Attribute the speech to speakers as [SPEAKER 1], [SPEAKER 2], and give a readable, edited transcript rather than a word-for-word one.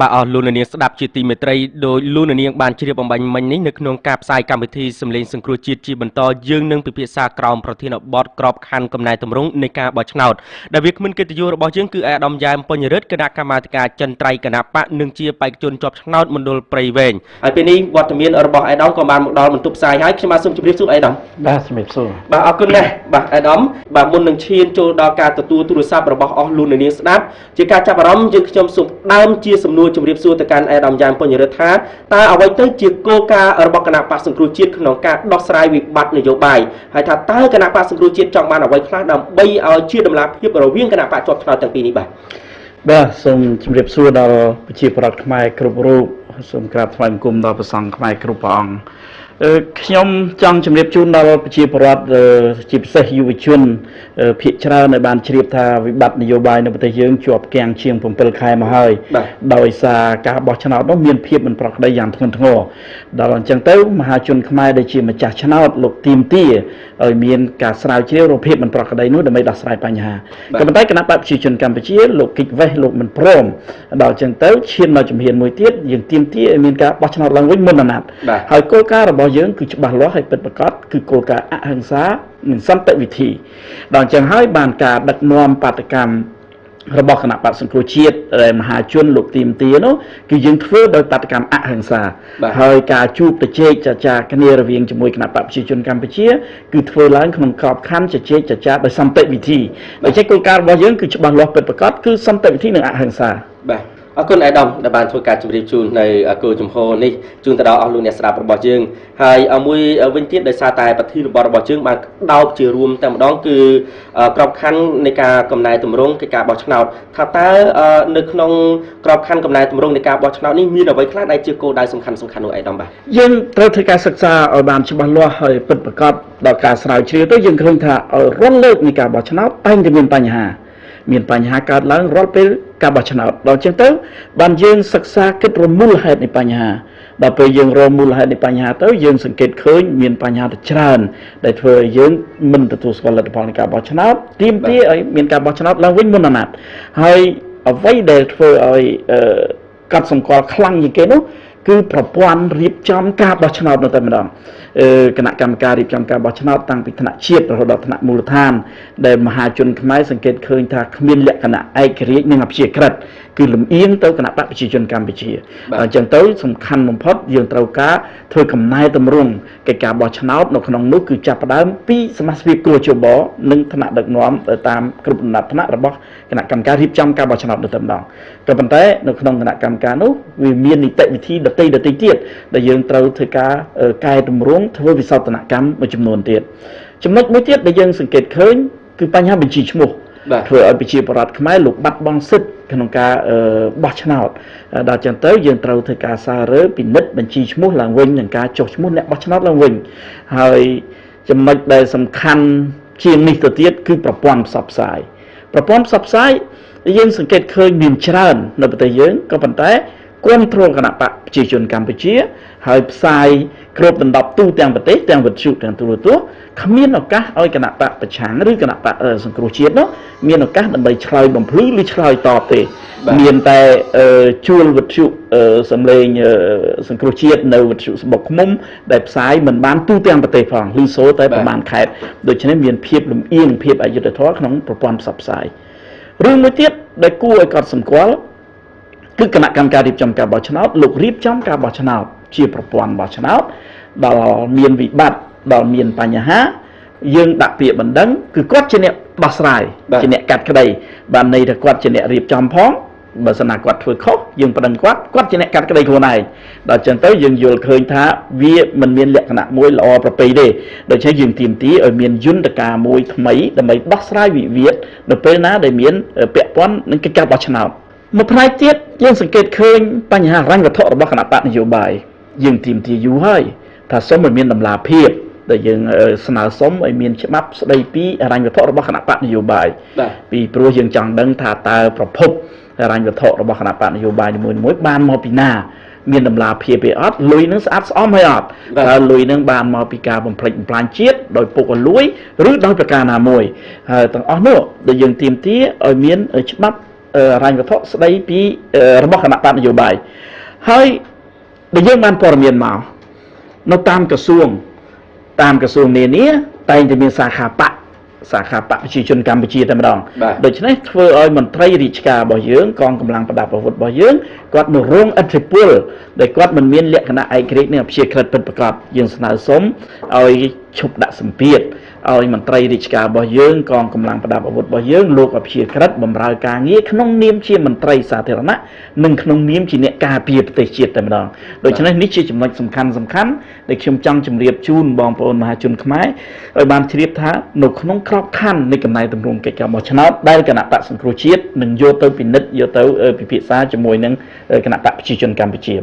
[SPEAKER 1] បាទអស់លោកនាងស្ដាប់ជាទីមេត្រីដោយលោកនាងបានជ្រាបអំបញ្ញមិញនេះនៅក្នុងការផ្សាយកម្មវិធីសម្លេងសង្គ្រោះជាតិជាបន្តយើងនឹងពិភាក្សាក្រោមប្រធានបទក្របខ័ណ្ឌកំណែទម្រង់នៃការបោះឆ្នោតដែលវាគ្មិនកិត្តិយសរបស់យើងគឺអាដាមយ៉ែមពេញរិទ្ធគណៈកម្មាធិការចិនត្រៃគណៈបកនិងជាបេក្ខជនជាប់ឆ្នោតមណ្ឌលព្រៃវែងហើយពេលនេះវត្តមានរបស់អាដាមក៏បានមកដល់បន្ទប់ផ្សាយហើយខ្ញុំបាទសូមជម្រាបសួរអាដាម
[SPEAKER 2] បាទជំរាបសួរ
[SPEAKER 1] បាទអរគុណណាស់បាទអាដាមបាទមុននឹងឈានចូលដល់ការទទួលទូរស័ព្ទរបស់អស់លោកនាងស្ដាប់ជាការចាប់អារម្មណ៍យើងខ្ញុំសូមដើមជាសំណួរជម្រាបសួរទៅកាន់អាដាមយ៉ែមពេញរិទ្ធថាតើអ្វីទៅជាគោលការណ៍របស់គណៈបកសង្គ្រោះជាតិក្នុងការដោះស្រាយវិបត្តិនយោបាយហើយថាតើគណៈបកសង្គ្រោះជាតិចង់បានអ្វីខ្លះដើម្បីឲ្យជាតម្លាភាពរវាងគណៈបកជាប់ឆ្នោតទាំងពីរនេះបាទ
[SPEAKER 2] បាទសូមជម្រាបសួរដល់ប្រជាប្រដ្ឋខ្មែរគ្រប់រូបសូមក្រាបថ្វាយបង្គំដល់ព្រះសង្ឃខ្មែរគ្រប់ព្រះអង្គខ្ញុំចង់ជម្រាបជូនដល់ប្រជាពលរដ្ឋជាពិសេសយុវជនភាគច្រើនដែលបានជ្រាបថាវិបត្តិនយោបាយនៅប្រទេសយើងជាប់គាំងជាង7ខែមកហើយដោយសារការបោះឆ្នោតនោះមានភាពមិនប្រក្រតីយ៉ាងធ្ងន់ធ្ងរដល់អញ្ចឹងទៅមហាជនខ្មែរដែលជាម្ចាស់ឆ្នោតលោកទាមទារឲ្យមានការស្រាវជ្រាវរកភាពមិនប្រក្រតីនោះដើម្បីដោះស្រាយបញ្ហាក៏ប៉ុន្តែគណៈបក្សប្រជាជនកម្ពុជាលោកគិចវេះលោកមិនព្រមដល់អញ្ចឹងទៅឈានមកជំហានមួយទៀតយើងទាមទារឲ្យមានការបោះឆ្នោតឡើងវិញមុនអាណត្តិហើយគោលការណ៍របស់យើងគឺច្បាស់លាស់ហើយពិតប្រាកដគឺគោលការណ៍អហិង្សានិងសន្តិវិធីដល់អញ្ចឹងហើយបានការដឹកនាំបាតកម្មរបស់គណៈបក្សសង្គ្រោះជាតិដែលមហាជនលោកទីមទានោះគឺយើងធ្វើដោយបាតកម្មអហិង្សាហើយការជួបជជែកចរចាគ្នារវាងជាមួយគណៈបក្សប្រជាជនកម្ពុជាគឺធ្វើឡើងក្នុងក្របខ័ណ្ឌជជែកចរចាដោយសន្តិវិធីដូច្នេះគោលការណ៍របស់យើងគឺច្បាស់លាស់ពិតប្រាកដគឺសន្តិវិធីនិងអហិង្សា
[SPEAKER 1] បាទអរគុណអាដាមដែលបានធ្វើការជម្រាបជូននៅគោលជំហរនេះជូនទៅដល់អស់លោកអ្នកស្ដាប់របស់យើងហើយមួយវិញទៀតដោយសារតែប្រធានបទរបស់យើងបានដោបជារួមតែម្ដងគឺក្របខ័ណ្ឌនៃការកំណែទម្រង់កិច្ចការបោះឆ្នោតថាតើនៅក្នុងក្របខ័ណ្ឌកំណែទម្រង់នៃការបោះឆ្នោតនេះមានអ្វីខ្លះដែលជាគោលដៅសំខាន់ៗនោះអាដាមបាទ
[SPEAKER 2] យើងត្រូវធ្វើការសិក្សាឲ្យបានច្បាស់លាស់ហើយពិតប្រាកដដល់ការស្រាវជ្រាវទៅយើងឃើញថារាល់លើកនៃការបោះឆ្នោតតែងតែមានបញ្ហាមានបញ្ហាកើតឡើងរាល់ពេលការបោះឆ្នោតដល់ចឹងទៅបានយើងសិក្សាគិតរមូលហេតុនៃបញ្ហាដល់ពេលយើងរមូលហេតុនៃបញ្ហាទៅយើងសង្កេតឃើញមានបញ្ហាទៅច្រើនដែលធ្វើឲ្យយើងមិនទទួលស្គាល់លទ្ធផលនៃការបោះឆ្នោតទាមទារឲ្យមានការបោះឆ្នោតឡើងវិញមុនអាណត្តិហើយអ្វីដែលធ្វើឲ្យកត់សម្គាល់ខ្លាំងជាងគេនោះគឺប្រព័ន្ធរៀបចំការបោះឆ្នោតនៅតែម្ដងគណៈកម្មការរៀបចំការបោះឆ្នោតតាំងពីថ្នាក់ជាតិរហូតដល់ថ្នាក់មូលដ្ឋានដែលមហាជនខ្មែរសង្កេតឃើញថាគ្មានលក្ខណៈឯករាជ្យនិងអព្យាក្រឹតគឺលំអៀងទៅគណៈបក្សប្រជាជនកម្ពុជាអញ្ចឹងទៅសំខាន់បំផុតយើងត្រូវការធ្វើកំណែទម្រង់កិច្ចការបោះឆ្នោតនៅក្នុងនោះគឺចាប់ផ្ដើមពីសមាជិកគ្រួជបនិងថ្នាក់ដឹកនាំទៅតាមគ្រប់លំដាប់ថ្នាក់របស់គណៈកម្មការរៀបចំការបោះឆ្នោតនៅតែម្ដងក៏ប៉ុន្តែនៅក្នុងគណៈកម្មការនោះវាមាននីតិវិធីដទៃទៀតដែលយើងត្រូវធ្វើការកែទម្រង់ធ្វើវិសោធនកម្មមួយចំនួនទៀតចំណុចមួយទៀតដែលយើងសង្កេតឃើញគឺបញ្ហាបញ្ជីឈ្មោះធ្វើឲ្យប្រជាពលរដ្ឋខ្មែរលោកបាត់បង់សិទ្ធិក្នុងការបោះឆ្នោតដល់ចឹងទៅយើងត្រូវធ្វើការសាររើពិនិត្យបញ្ជីឈ្មោះឡើងវិញនិងការចុះឈ្មោះអ្នកបោះឆ្នោតឡើងវិញហើយចំណុចដែលសំខាន់ជាងនេះទៅទៀតគឺប្រព័ន្ធផ្សព្វផ្សាយប្រព័ន្ធផ្សព្វផ្សាយយើងសង្កេតឃើញមានច្រើននៅប្រទេសយើងក៏ប៉ុន្តែគ្រប់គ្រងគណៈបកប្រជាជនកម្ពុជាហើយផ្សាយគ្របដណ្ដប់ទូទាំងប្រទេសទាំងវិទ្យុទាំងទូរទស្សន៍គ្មានឱកាសឲ្យគណៈបកប្រឆាំងឬគណៈបកសង្គ្រោះជាតិនោះមានឱកាសដើម្បីឆ្លើយបំភ្លឺឬឆ្លើយតបទេមានតែជួលវិទ្យុសំឡេងសង្គ្រោះជាតិនៅវិទ្យុសម្បុកឃុំដែលផ្សាយមិនបានទូទាំងប្រទេសផងឬសូតែប្រមាណខេត្តដូច្នេះមានភាពលំអៀងភាពអយុត្តិធម៌ក្នុងប្រព័ន្ធផ្សព្វផ្សាយរឿងមួយទៀតដែលគួរឲ្យកត់សម្គាល់គឺគណៈកម្មការរៀបចំការបោះឆ្នោតលោករៀបចំការបោះឆ្នោតជាប្រព័ន្ធបោះឆ្នោតដល់មានវិបត្តិដល់មានបញ្ហាយើងដាក់ពាក្យបណ្ដឹងគឺគាត់ជាអ្នកដោះស្រាយជាអ្នកកាត់ក្តីបានន័យថាគាត់ជាអ្នករៀបចំផងបើសិនណាគាត់ធ្វើខុសយើងប្តឹងគាត់គាត់ជាអ្នកកាត់ក្តីខ្លួនឯងដល់ចឹងទៅយើងយល់ឃើញថាវាមិនមានលក្ខណៈមួយល្អប្រពៃទេដូច្នេះយើងទាមទារឲ្យមានយន្តការមួយថ្មីដើម្បីដោះស្រាយវិវាទនៅពេលណាដែលមានពាក់ព័ន្ធនឹងកិច្ចការបោះឆ្នោតមួយផ្នែកទៀតយើងសង្កេតឃើញបញ្ហាហិរញ្ញវត្ថុរបស់គណៈបកនយោបាយយើងទាមទារយូរហើយថាសូមឲ្យមានតម្លាភាពដែលយើងស្នើសុំឲ្យមានច្បាប់ស្ដីពីហិរញ្ញវត្ថុរបស់គណៈបកនយោបាយពីព្រោះយើងចង់ដឹងថាតើប្រភពហិរញ្ញវត្ថុរបស់គណៈបកនយោបាយនីមួយៗបានមកពីណាមានតម្លាភាពទេអត់លុយនឹងស្អាតស្អំហើយអត់តើលុយនឹងបានមកពីការបំផ្លិចបំផ្លាញជាតិដោយពុករលួយឬដោយប្រការណាមួយហើយទាំងអស់នោះដែលយើងទាមទារឲ្យមានច្បាប់ ហិរញ្ញវត្ថុស្ដីពីរបស់គណៈបកនយោបាយហើយដែលយើងបានព័ត៌មានមកនៅតាមក្រសួងតាមក្រសួងនានាតែងតែមានសាខាបកសាខាបកប្រជាជនកម្ពុជាតែម្ដងដូច្នេះធ្វើឲ្យមន្ត្រីរាជការរបស់យើងកងកម្លាំងប្រដាប់អាវុធរបស់យើងគាត់នៅរងឥទ្ធិពលដែលគាត់មិនមានលក្ខណៈឯករាជ្យនិងអព្យាក្រឹតពិតប្រាកដយើងស្នើសុំឲ្យឈប់ដាក់សម្ពាធឲ្យមន្ត្រីរាជការរបស់យើងកងកម្លាំងប្រដាប់អាវុធរបស់យើងលោកអព្យាក្រឹតបម្រើការងារក្នុងនាមជាមន្ត្រីសាធារណៈនិងក្នុងនាមជាអ្នកការពារប្រទេសជាតិតែម្ដងដូច្នេះនេះជាចំណុចសំខាន់សំខាន់ដែលខ្ញុំចង់ជម្រាបជូនបងប្អូនមហាជនខ្មែរឲ្យបានជ្រាបថានៅក្នុងក្របខ័ណ្ឌនៃកំណែទម្រង់កិច្ចការបោះឆ្នោតដែលគណៈបកសង្គ្រោះជាតិនឹងយកទៅពិនិត្យយកទៅពិភាក្សាជាមួយនឹងគណៈបកប្រជាជនកម្ពុជា។